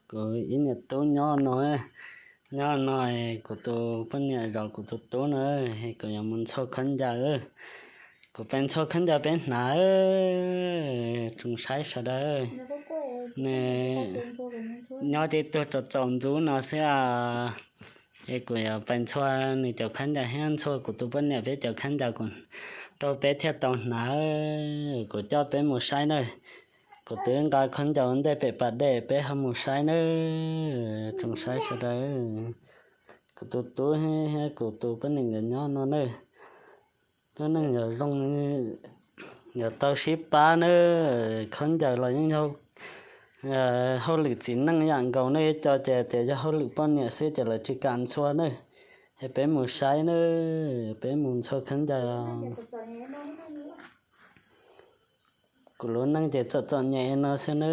Kuv ib niam tub nyob no, nyob no, kuv tus poj niam zov kuv tus tub no, kuv yuav mus ntxhua khaub ncaws. Kuv pes ntxhua khaub ncaws peb hnav, tsoom saib sawv daws. Nws nyob tib tug txaus txaus ntxub no xwb as. Es kuv yuav pes ntxhua nws cov khaub ncaws thiab ntxhua kuv tus poj niam peb cov khaub ncaws rau peb thiaj tau hnav. Kuv coj peb mus saib na. Kuv twb nqa khaub ncaws ntej pem pas dej, peb ho mus saib na, tsoom saib sawv daws. Kuv tus tub thiab kuv tus poj niam nkawd nyob no na. Lub neej yuav zoo, yuav tau sib pab na. Khaub ncaws los yeej yog hauj lwm txiv neej yam nkaus na, ib co ces tias yog hauj lwm poj niam xwb ces lawv tsis kam ntxhua na. Es peb mus saib na, peb mus ntxhua khaub ncaws. Kuv lub neej ces txom txom nyem no xwb na,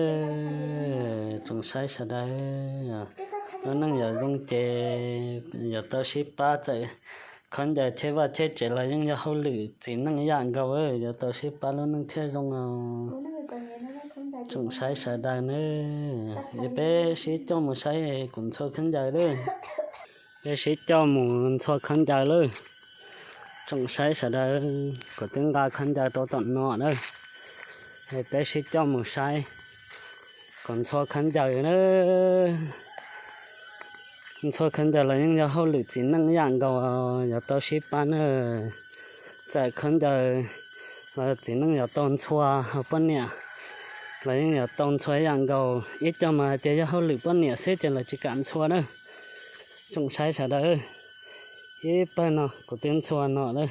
tsoom saib sawv daws. Lub neej yuav zoo ces yuav tau sib pab, txawm khaub ncaws thiab vaj thiab tsev los yeej yog hauj lwm txiv neej yam nkaus, yuav tau sib pab lub neej thiaj zoo os, tsoom saib sawv daws na. Es peb sib coj mus saib kuv ntxhua khaub ncaws lawm. Peb sib coj mus ntxhua khaub ncaws lawm, tsoom saib sawv daws. Kuv twb nqa khaub ncaws rau tom no na. Es peb sib coj mus saib kuv ntxhua khaub ncaws na. Ntxhua khaub ncaws los yeej yog hauj lwm txiv neej yam nkaus, yuav tau sib pab na. Txawm khaub ncaws los txiv neej yuav tau ntxhua, ho poj niam los yeej yuav tau ntxhua yam nkaus. Ib co mas hais tias yog hauj lwm poj niam xwb ces lawv tsis kam ntxhua na, tsoom saib sawv daws. Ib pawg no kuv twb ntxhua no lawm,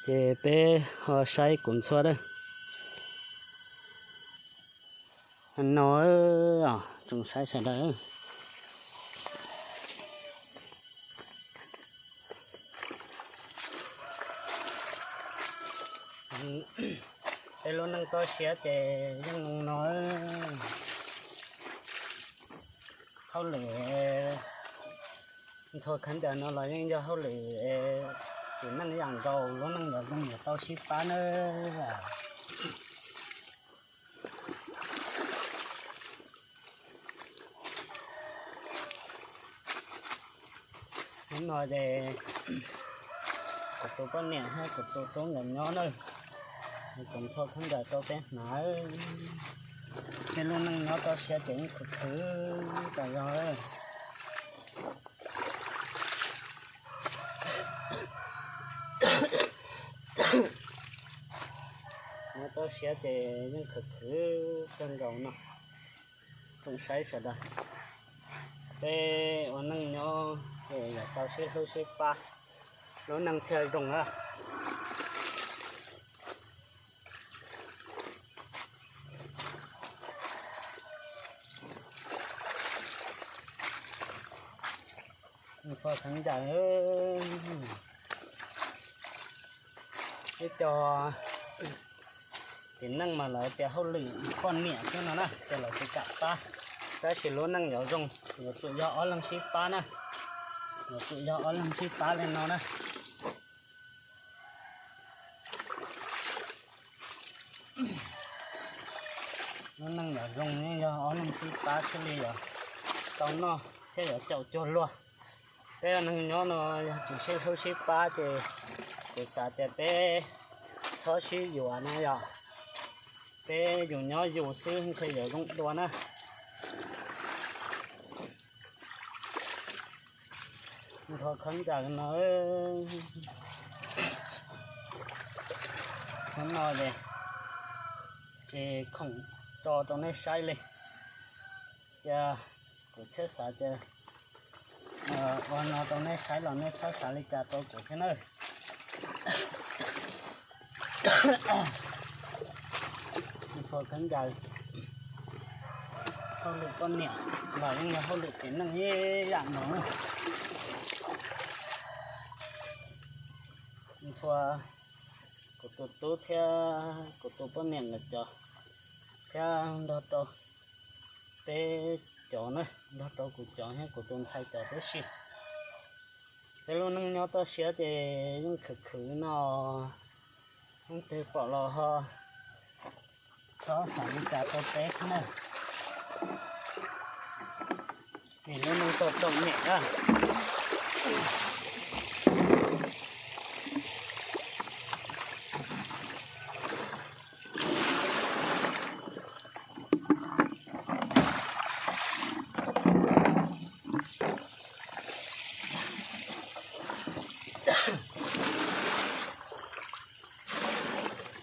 ces peb ho saib kuv ntxhua lawm. No, tsoom saib sawv daws. Peb lub neej toj siab ces yeej no. Hauj lwm ntxhua khaub ncaws no los yeej yog hauj lwm txiv neej yam nkaus, lub neej yuav zoo yuav tau sib pab nawb. Hnub no ces kuv tus poj niam thiab kuv tus tub nkawd nyob na, kuv ntxhua khaub ncaws rau peb hnav. Peb lub neej nyob toj siab ces yeej khwv khwv tas zog. Nyob toj siab ces yeej khwv khwv kawg nkaus no, tsoom saib sawv daws. Peb ua neej nyob ces yuav tau sib hlub sib pab, lub neej thiaj zoo na. Ntxhua khaub ncaws, ib co txiv neej mas lawv tias hauj lwm poj niam xwb no na, ces lawv tsis kam pab. Tab sis lub neej yuav zoo, yuav tsum yog ob leeg sib pab na, yuav tsum yog ob leeg sib pab li no na. Lub neej yuav zoo yeej yog ob leeg sib pab thiaj li yuav tau noj thiab yuav caum cuag luag. Peb ua neeg nyob no yog tsis sib hlub sib pab ces kuv xav tias peb txhob sib yuav na yog, peb yus nyob yus xwb thiaj yuav zoo dua na. Ntxhua khaub ncaws no, hnub no ces tsis khoom tso rau nej saib li, cia kuv thiaj xav tias ua no rau nej saib los nej txhob xav li cas rau kuv thiab nawb. Ntxhua khaub ncaws, hauj lwm poj niam los yeej yog hauj lwm txiv neej ib yam no. Ntxhua kuv tus tub thiab kuv tus poj niam lawv cov, thiab nrog rau peb cov na, nrog rau kuv cov thiab kuv tus ntxhais cov tib si. Peb lub neej nyob toj siab ces yeej khwv khwv no, leej twg pom los ho txhob xav li cas rau peb thiab na. Lub neej txom txom nyem na.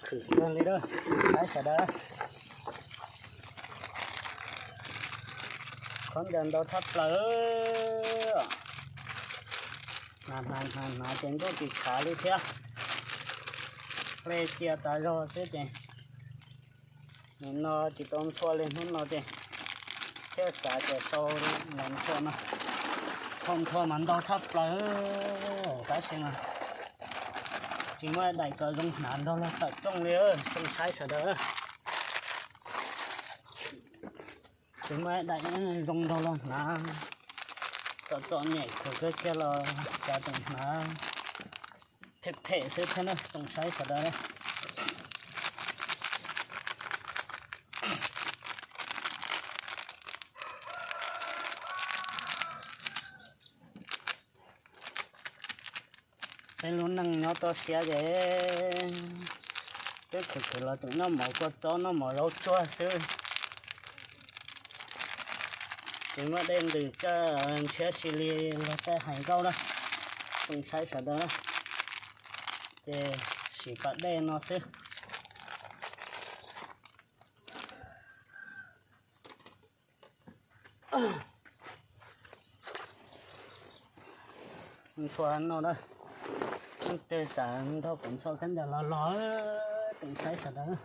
Khwv kawg li lawm, saib sawv daws. Khaub ncaws ntau tshaj plaws. Hnav hnav hnav hnav ces ntuj tsis khav li thiab. Hle cia tas zog xwb ces nim no tsis tau ntxhua li hnub no ces thiaj xav tias sau los ntxhua no. Thaum ntxhua mas ntau tshaj plaws, tab sis mas tsis muaj daim kom zoo hnav nrog los tawm rooj li, tsoom saib sawv daws. Tsis muaj daim zoo nrog los hnav, txom txom nyem khwv kawg kiag los cas tseem hnav phem phem xwb thiab na tsoom saib sawv daws. Peb lub neej nyob toj siab ces twb khwv khwv los tseem noj mov kua txob noj mov zaub tsuag xwb. Tsis muaj dej ntws coj ntshiab si li luag tej hais nkauj na, tsoom saib sawv daws na, ces siv pas dej no xwb. Ntxhua no na, leej twg xav nrog kuv ntxhua khaub ncaws los los, tsoom saib sawv daws.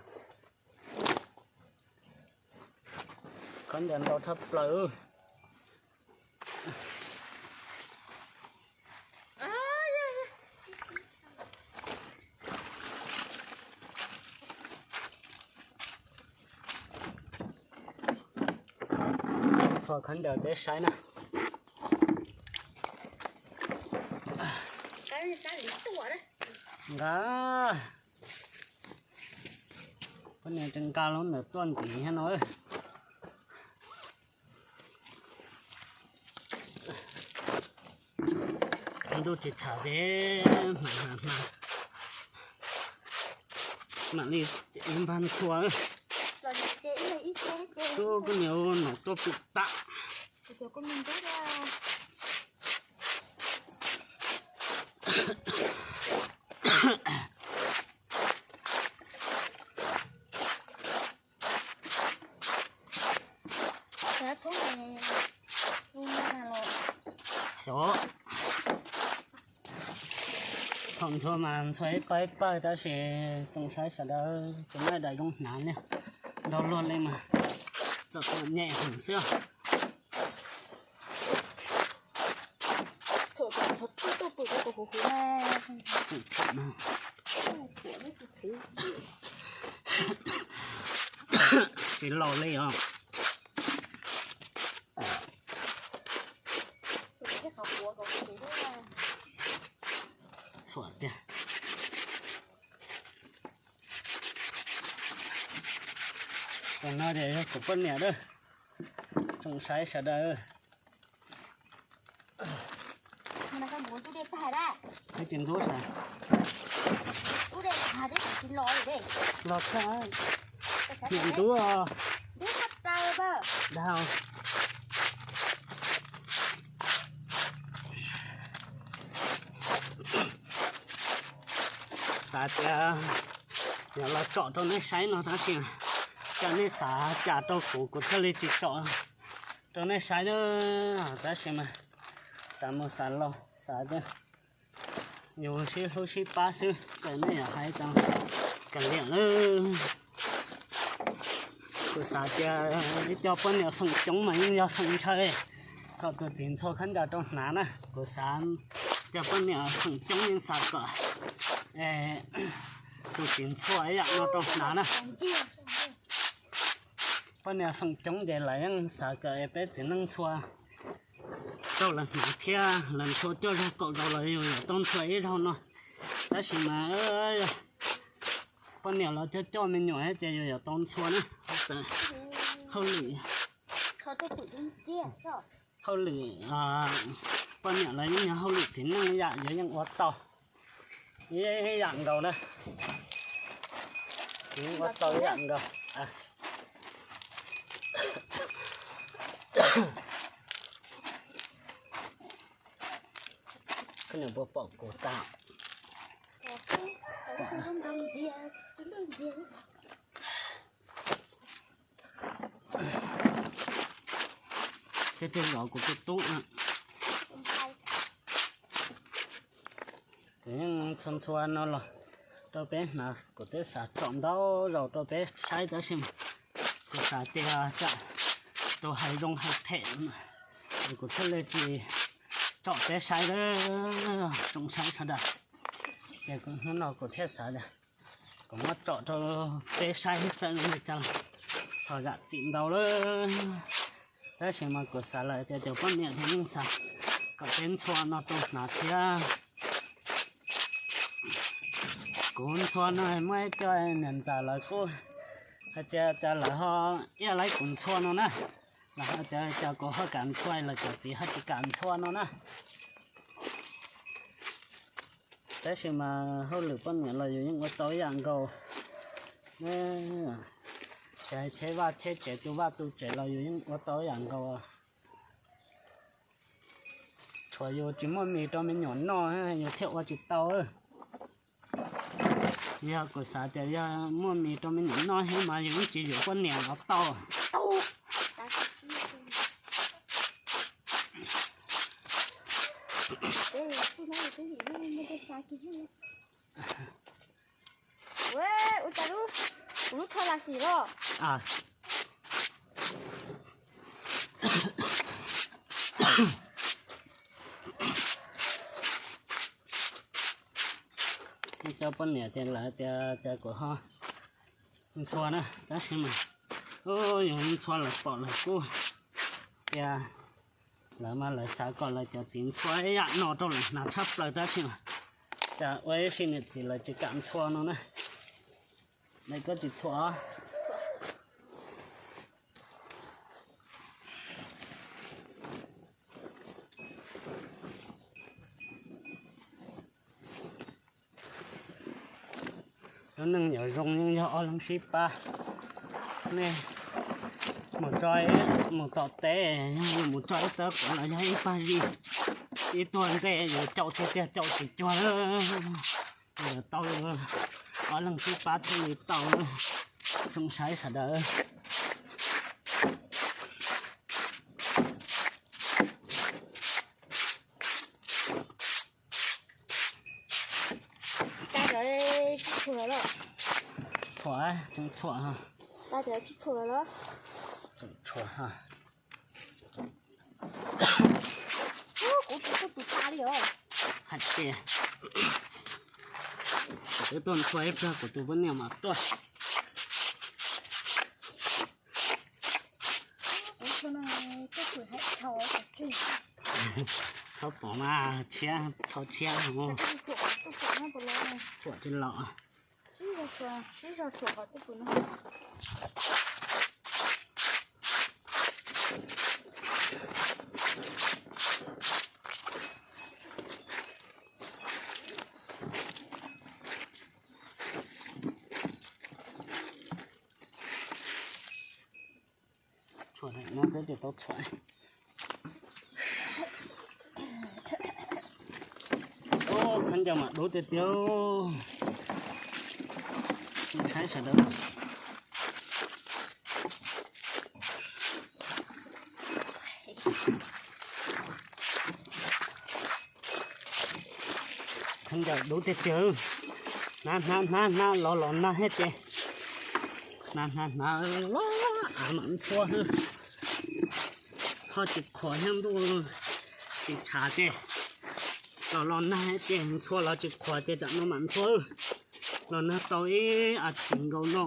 Khaub ncaws ntau tshaj plaws. Ntxhua khaub ncaws peb saib na. Nqa, poj niam tseem nqa lub ntawd tuaj ntxiv thiab no. Ntuj tsis tshav ces hma hma hma mam li npag ntxhua. Tub koj niam, nom tuaj pwm tam. Xyov, thaum ntxhua mas ntxhua ib pawg ib pawg tab sis tsoom saib sawv daws tsis muaj daim zoo hnav li, nrog luag li mas txom txom nyem heev xwb. Tsis laus li os. Txhuam tiag. Tus no ces yog kuv poj niam lawm, tsoom saib sawv daws. Ib tsis ntub sas. Los txog, niam ntub os. Dag. Xav tias yog los tsom rau nej saib no tab sis cas nej xav cas rau kuv, kuv thiaj li tsis tsom rau nej saib na. Tab sis mas xav mus xav los xav tias yus sib hlub sib pab xwb, txawm nej yuav hais tau kav liam lawm. Kuv xav tias ib co poj niam feem coob mas yeej yog feem ntshaw. Kom tus txiv ntxhua khaub ncaws rau hnav na, kuv xav tias poj niam feem coob yeej xav kom tus txiv ntxhua ib yam no rau hnav na. Poj niam feem coob ces lawv yeej xav kom peb txiv neej ntxhua rau lawv hnav thiab, lawv ntxhua cuaj zaug kaum zaus los yus yuav tau ntxhua ib zaug no. Tab sis mas poj niam los coj coj me nyuam ces yus yuav tau ntxhua na, txawm hauj lwm. Hauj lwm poj niam los yeej yog hauj lwm txiv neej ib yam, yuav yeej ua tau ib yam nkaus na. Yeej ua tau ib yam nkaus. Koj niam puas pom kuv tag? Tej tej zov kuv tus tub na. Kuv yeej ntxhua ntxhua no los rau peb hnav, kuv twb xav tsom ntau zaus rau peb saib tab sis kuv xav tias tsam tus hais zoo hais phem, kuv thiaj li tsis tsom peb saib lawm. Tsoom saib sawv daws, ces hnub no kuv thiaj xav tias kuv muab tsom rau peb saib txawm li cas los thov zam txim ntau lawm. Tab sis mas kuv xav lawm tias cov poj niam thiaj yeej xav kom peb ntxhua no rau hnav thiab. Kuv ntxhua no muaj ib co niam ntxawm lawv kuj hais tias cas lawv ho iab laib kuv ntxhua no na. Lawv hais tias cas kuv ho kam ntxhua los cov txiv ho tsis kam ntxhua no na. Tab sis mas hauj lwm poj niam los yus yeej ua tau ib yam nkaus. Ces cheb vaj cheb tsev tu vaj tu tsev los yus yeej ua tau ib yam nkaus. Tshuav yus tsis muaj mis rau me nyuam noj yus thiaj ua tsis tau. Yog kuv xav tias yog muaj mis rau me nyuam noj thiab mas yus yeej tsis yuav poj niam los tau. Ua cas kuv lub tsho lam xim los? Cov poj niam tias lawv tias cas kuv ho ntxhua na, tab sis mas yus ntxhua lawv pom lawv kuj tias lawv mas lawv xav kom lawv cov txiv ntxhua ib yam no rau lawv hnav tshaj plaws tab sis mas cas ua ib sim niam txiv lawv tsis kam ntxhua no na. Nws koj tsis txhuam. Lub neej yuav zoo yeej yog ob leeg sib pab. Nej mus tso, mus tom teb yog yus mus tso ib tawb quav los yog ib pag zis, ib tuag ntej yus caum tiag tiag caum tsis cuag. Yuav tau ob leeg sib pab thiaj li tau. Tsoom saib sawv daws. Txhuam, tseem txhuam. Tseem txhuam. Hais tias kuv twb tuaj ntxhua ib pliag kuv tus poj niam mas tuaj. Txhob pom mas tshiab, txhob tshiab. Txhuam tsis los. Txhuam no peb twb tau txhuam. Khaub ncaws mas dub tiag tiag. Saib sawv daws. Khaub ncaws dub tiag tiag. Hnav hnav hnav hnav los los nag thiab ces, hnav hnav hnav los av mam ntxhua. Ho tsis qhuav thiab ntuj tsis tshav ces, los los nag thiab ces ntxhua los tsis qhuav ces tam no mam ntxhua. Los nag tau ib as thiv nkaus no.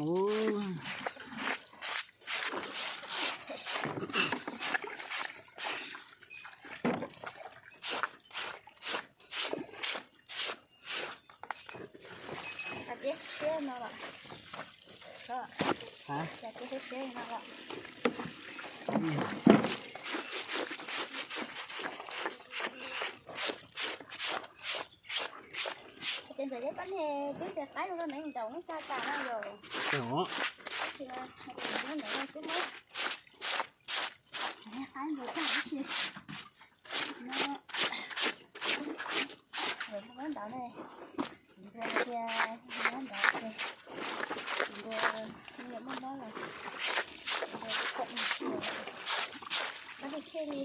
Twb tias qaib no neeg ntaus neeg tsa tas no yog. Tab sis mas hais tias nyob ntawd no twb muab qaib ntaus tag tab sis no lawv muab ntawd ne, ntuas tias muab ntawd ces ntuas me nyuam muaj mob los ntuas khoom tab sis thiaj li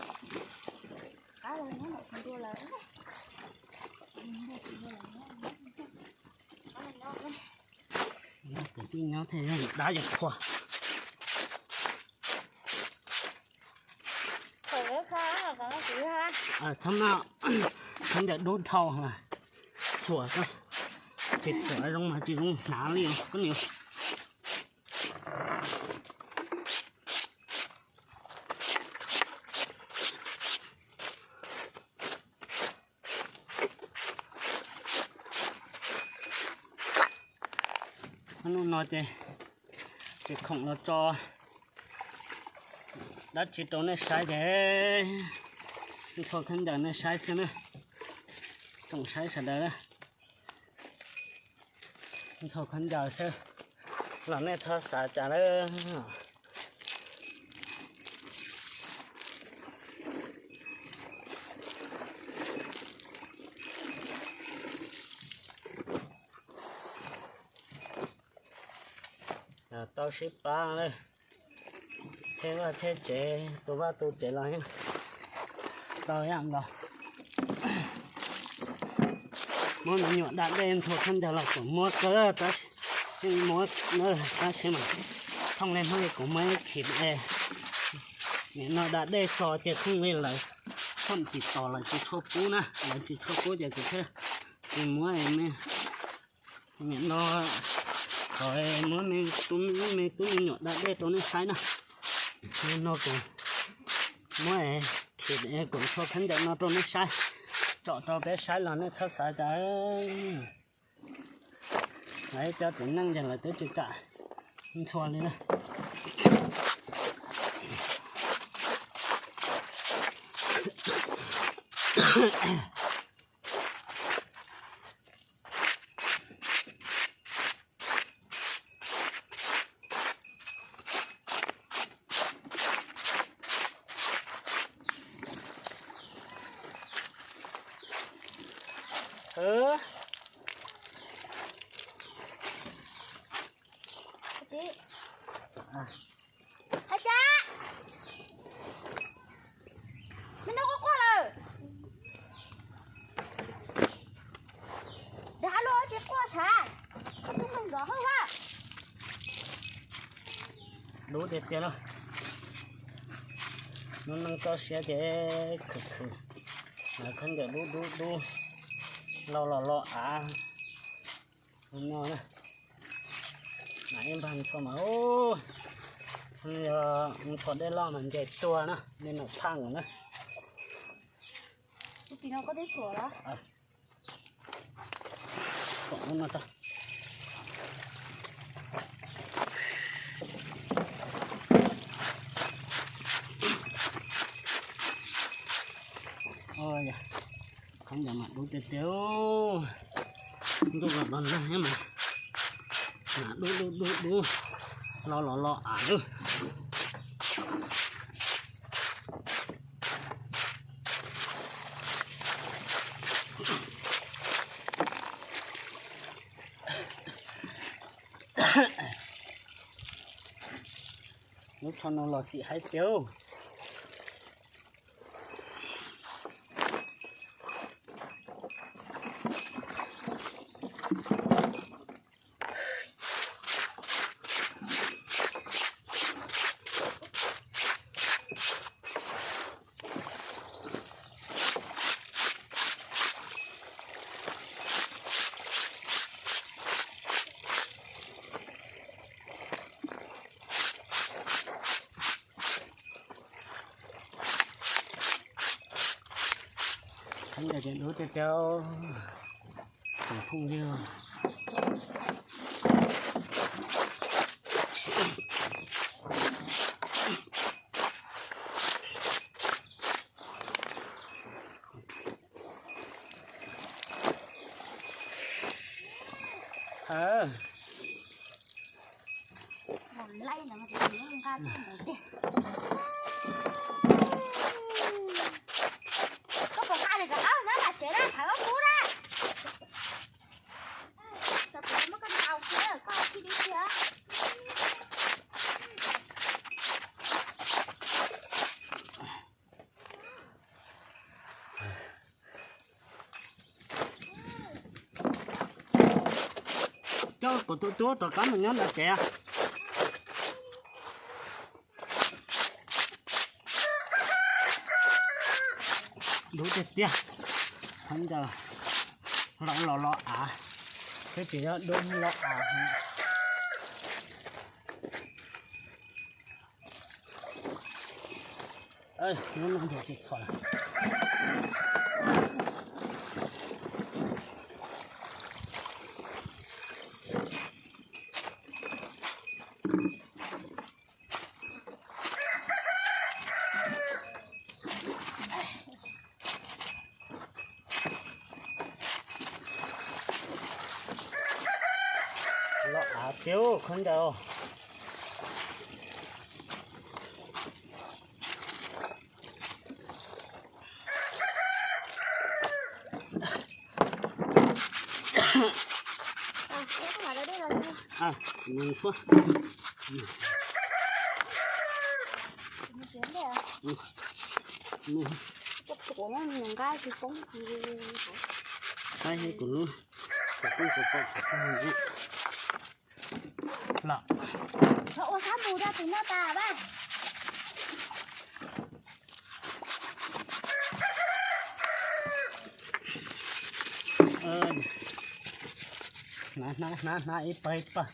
qab los nyob nram tus ntuas lawm. Kwv tij nyob thiaj yog dab yog qhua. Txhob maj, khaub ncaws dub dhau, txhuam, tsis txhuam zoo mas tsis zoo hnav li koj niam. Hnub no ces tsis khoom los tso dab tsi rau nej saib ces ntxhua khaub ncaws nej saib xwb na, tsoom saib sawv daws na. Ntxhua khaub ncaws xwb los nej txhob xav cas lawm. Tau sib pab lawm, thiab vaj thiab tsev, tu vaj tu tsev los yeej tau ib yam nkaus. Muab me nyuam da dej ntxhua khaub ncaws los kuv muab kawg, yeej muab na, tab sis mas thooj li hnub li kuv muab ib khim es nim no da dej tso ces thooj li lawv thooj tsis tos lawv tsis tshua pub na, lawv tsis tshua pub ces kuv thiaj tsis muab me nim no kom muab me tub me nyuam da dej rau nej saib na. Nim no kuv muab khim kuv ntxhua khaub ncaws no rau nej saib, tsom rau peb saib los nej txhob xav cas. Lawv cov txiv neej ces lawv twb tsis kam ntxhua li na. Hais cas me no quaj quaj lawm, dag luaj tsis quaj sav, tus neeg zov hauj ha. Dub tiag tiag na, hnub neej toj siab ces khwv khwv, khaub ncaws dub dub dub, lau los lo av no na. Mas ib npag ntxhua mas yog ntxhua dej loj mas nce tuag na, me num phaj nkaus na. Khaub ncaws mas dub tiag tiag, ntuj los los nag mas, mas dub dub dub dub, lo los lo av lawm. Lub tsho no los xim haib tiag. Khaub ncaws ces dub tiag tiag, tus phooj ywg. Mus laij ntawd mas tsis nqa tuaj ntawd ces. Koj puas nqa li rov qab na, mam tsev na, thaiv koj kub na. Tau kuv muab koj ntaus kiag, koj thiaj li tiag. Coj kuv tus tub rov qab mus nyob ntawm tsev. Dub tiag tiag, qhov ntawd los los los av, twb tsis yog dub los av. Hnub no ces tsis txhom. Los av tiag khaub ncaws. Los, ua sab mus rau tus no tas mas. Hnav hnav hnav hnav ib pawg ib pawg.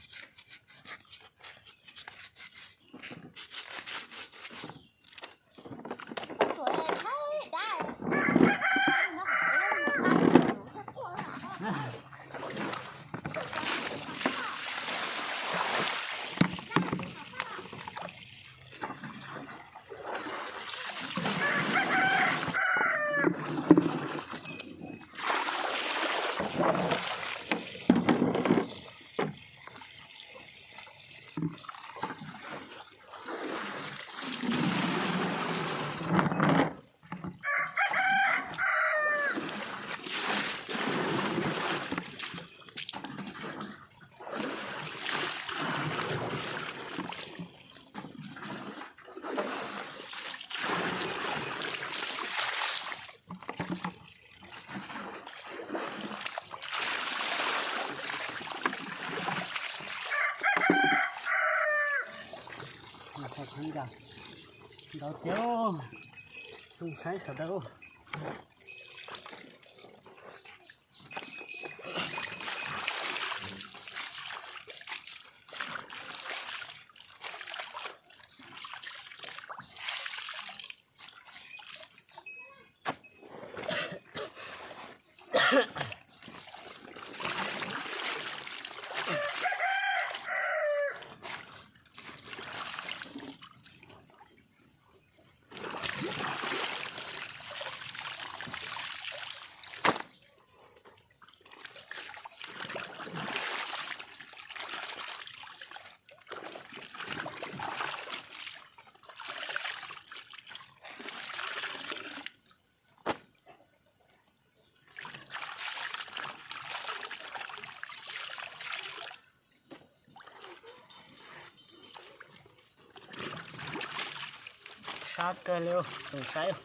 Ntau tiag, tus saib sawv daws. Sab kawg li tus saib.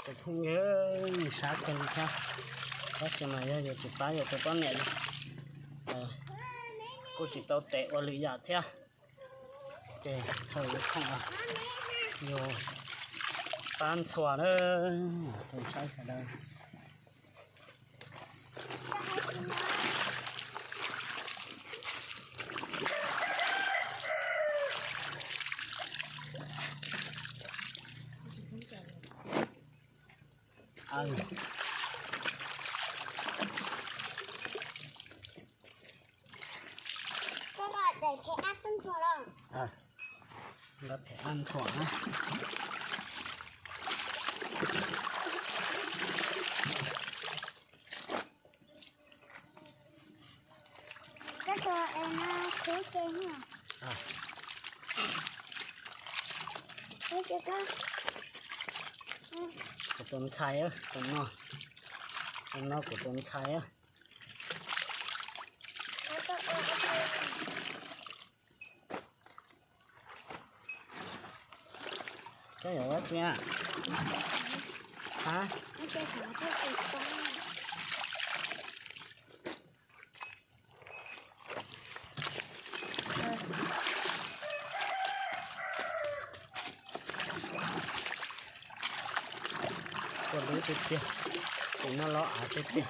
Tus phooj ywg, sab kawg li thiab. Tab sis mas yog yus tsis pab yus tus poj niam li, kuj tsis tau tes ua lwm yam thiab. Ces thaum yus khoom los yus pab ntxhua na, tus saib sawv daws. Nkawd phem ab ntxhuam na. Kuv tus ntxhais, tus no, tus no kuv tus ntxhais. Koj yuav ua tsi? Ha? Koj lub tiag tiag, tus no los av tiag tiag.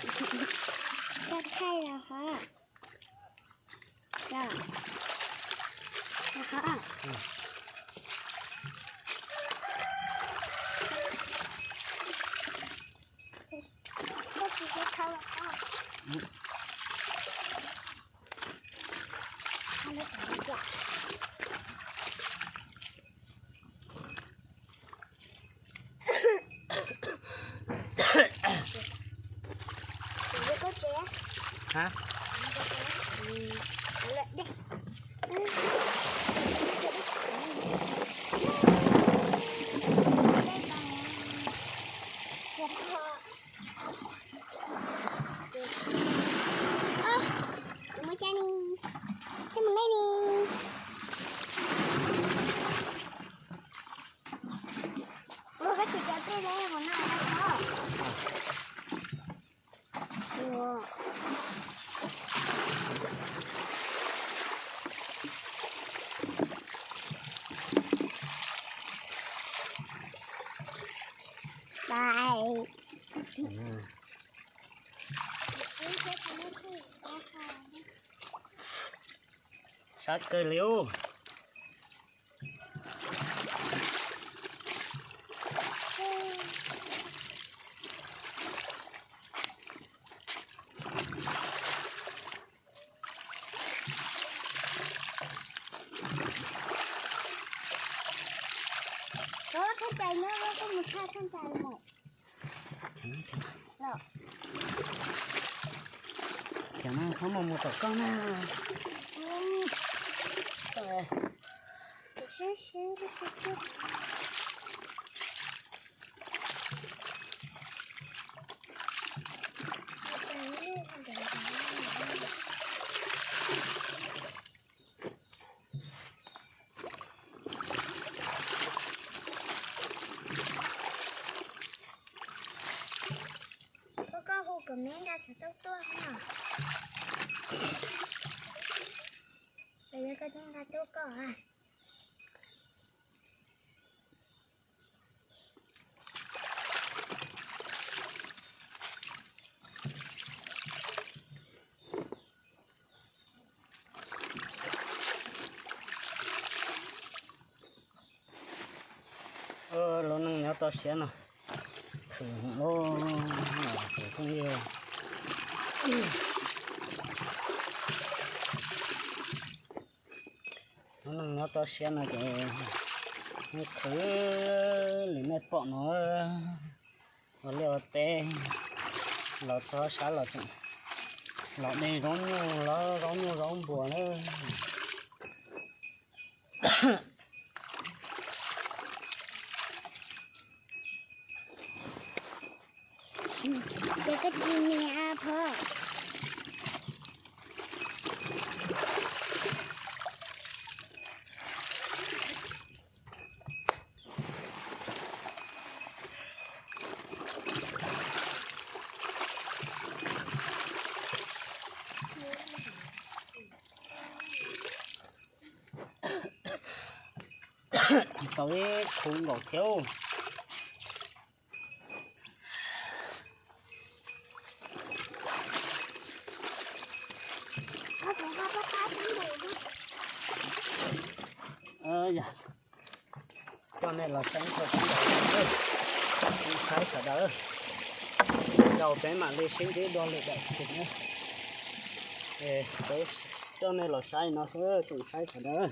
Ha? Mus tsa ni, thiab mus lej ni. Ua koj tsis cov tej lej hauv no. Sab kawg li ub. Thaj tsam no koj mus thaj thaj tsam no. Thiab no txhob mus mus tom koj na. Koj, koj hu kom me nqa txhais tau tuaj no. Los yog koj thiaj nqa tuaj koj a. Lub neej nyob toj siab no, khwv lub, khwv phooj ywg. Lub neej nyob toj siab no ces khwv li nej pom no, ua liaj ua teb, los txog sab los tseem los de zaub nyuj, zaub nyuj zaub npua na. Ces koj tsis niam phom. Tau ib khub nkaus thiab. Yog, coj nej los saib txog sawv daws, saib sawv daws, rau peb mam li sib ntsib dua lwm daim tus na. Peb coj nej los saib no xwb, tsoom saib sawv daws.